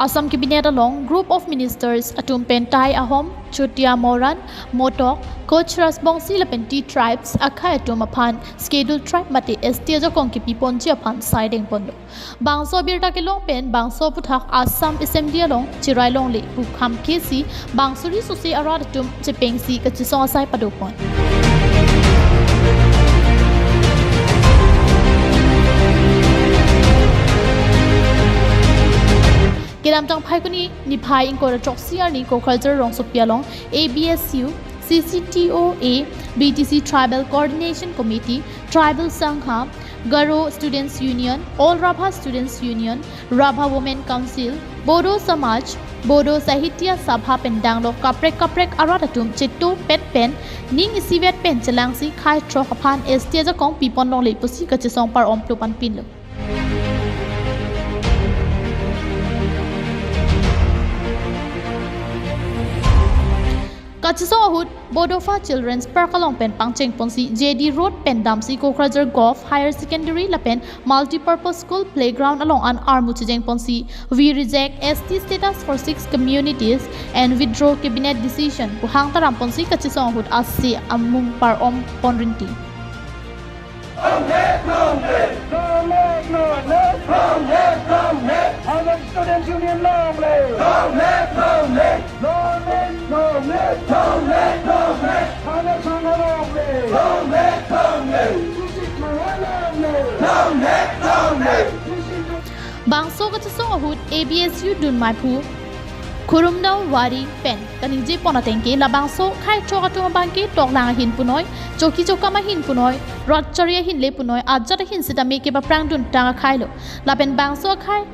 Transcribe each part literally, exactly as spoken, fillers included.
Assam Cabinet along Group of Ministers atum pen Tai Ahom, Chotia Mauran, Motok, Koch Rajbongsi lapen Tea Tribes akhei atum aphan Scheduled Tribe mate S T ajakong kipi ponji aphan saideng ponlo. Bangso abirta kelong pen bangso aphuthak Assam Assembly along cherai longle pu kham khesi bangso ri sose arat atum chepengsi kachesong asai padopon. Kedamtang Phaikuni niphai ingkoi ra throksi arni Kokrajhar rongsopi along A B S U, C C T O A, B T C Tribal Coordination Committee, Tribal Sangha, Garo Students Union, All Rabha Students Union, Rabha Women Council, Bodo Samaj, Bodo Sahitya Sabha pen danglok kaprek kaprek arat atum chetupet pen ning isivet pen chelangsi khei throk aphan S T ajakong pipon longle pusi kachesong par-om plupan pinlo. Kachesong ahut Bodofa Children's Park along pen pangcheng ponsi J D Road pen damsi Kokrajhar Govt Higher Secondary lapen Multipurpose School playground along an armu chejeng ponsi "We reject S T status for six communities and withdraw cabinet decision" pu hang taram ponsi kachesong ahut ase amung par-om pon rinti. Long live, long live! Long live, long live! Long live, long live! Higher Students Union, long live! Long live, long live! Long live, long live! Long live, long live! Higher Sangha, long live! Long live, long live! District Maha, long live! Long live, long live! District Bangso kachesong ahut A B S U dunmai aphu Khurumdao Wari pen kaningje pon ateng ke labangso khei throk atum abangke toklang ahin punoi, choki chokam ahin punoi, rat chari ahin le punoi, ajat ahin sitame kepaprang dun tang akhailo. Lapen bangso khei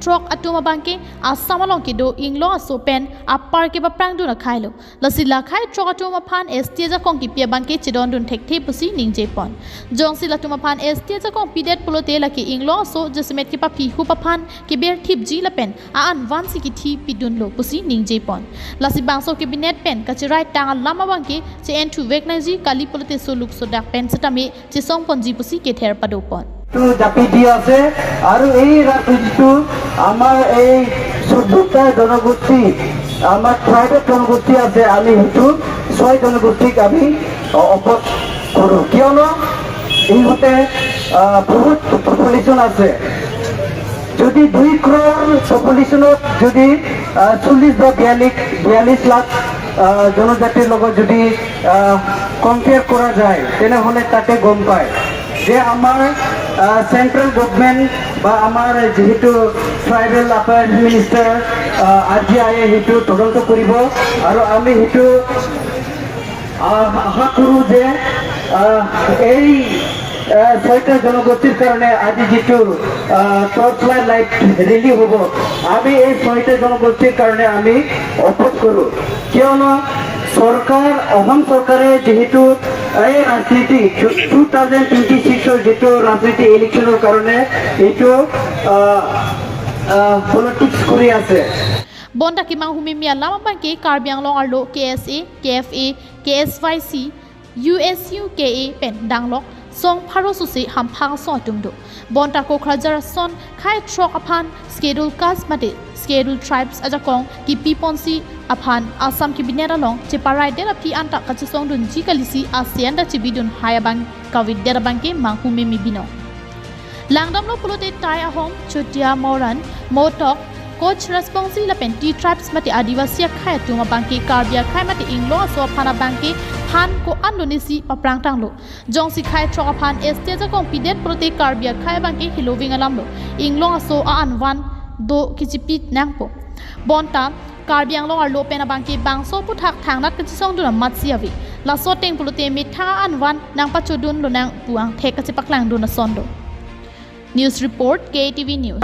throk atum abangke Assam along kedo inglong aso pen apar kepaprang dun akhailo. Lasi la khei throk atum aphan S T ajakong kipi abangke chedon dun thekthe pusi ningje pon. Jongsi latum aphan S T ajakong pidet pulote lake inglong aso jasemet kepaphi hup aphan keber thipji lapen a-an vansi kithi pidunlo pusi ningje pon. Lasi bangso cabinet pen kacherai tang alam abangke che-en thuvek nangji, kali pulote soluk sodak pen setame chesong ponji pusi kether padopon. টো জাপি দি আছে আৰু এই ৰাজনীতিটো আমাৰ এই চৈধ্যটা জনগোষ্ঠী, আমাৰ ট্ৰাইবেল জনগোষ্ঠী আছে, আমি সেইটো ছয় জনগোষ্ঠীক আমি অ-, অপোজ কৰোঁ। কিয়নো ইহঁতে, আহ, বহুত পপুলেশ্যন আছে। যদি দুই ক্ৰ'ৰ পপুলেশ্যনত যদি, আহ, চল্লিছ বা বিয়াল্লিছ, বিয়াল্লিছ লাখ, আহ, জনজাতিৰ লগত যদি, আহ, কম্পেয়াৰ কৰা যায়, তেনেহ'লে তাতে গম পায় যে আমাৰ, আহ, চেণ্ট্ৰেল গভৰ্ণমেণ্ট বা আমাৰ যিহেতু ট্ৰাইবেল এফেয়াৰ্ছ মিনিষ্টাৰ, আহ, আৰ টি আইয়ে সেইটো তদন্ত কৰিব আৰু আমি সেইটো আহ, আশা কৰোঁ যে, আহ, এই, আহ, ছয়টা জনগোষ্ঠীৰ কাৰণে আজি যিটো, আহ, টৰ্চ লাইট ৰেলী হ'ব, আমি এই ছয়টা জনগোষ্ঠীৰ কাৰণে আমি অপোজ কৰোঁ। কিয়নো চৰকাৰ, অসম চৰকাৰে যিহেতু এই ৰাজনীতি, টু থাউজেণ্ড টুৱেণ্টি ছিক্সৰ যিটো ৰাজনীতি ইলেকশ্যনৰ কাৰণে এইটো, আহ, আহ, পলিটিক্স কৰি আছে। Bonta kemanghu meme alam abangke Karbi Anglong arlo K S A, K F A, K S Y C, U S U K A pen danglok song pharo sose hamphang asong atum do. Bonta Kokrajhar ason khei throk aphan Scheduled Caste mate Scheduled Tribes ajakong kipi ponji aphan Assam Cabinet along cheparai det aphi anta kachesong dunji kalisi ase anta chebi dun hai abang kavedet abangke manghu meme binong. Langdamlo pulote Tai Ahom, Chotia Mauran, Motok, Koch Rajbongsi lapen Tea Tribes mate Adivasi akhei atum abangke Karbi akhei mate inglong aso aphan abangke phan ko-an lonesi paprang tanglo. Jongsi khei throk aphan S T ajakong pidet pulote Karbi akhei abangke hiloving alamlo. Inglong aso a-an van do kichipi nangpo. Bonta Karbi Anglong arlo pen abangke bangso aphuthak thangnat kachesong dun amatsi ave. Laso ateng pulote methang a-an van nangpachodun lonang pu angthek kachepaklang dun ason do. News report, K T V News.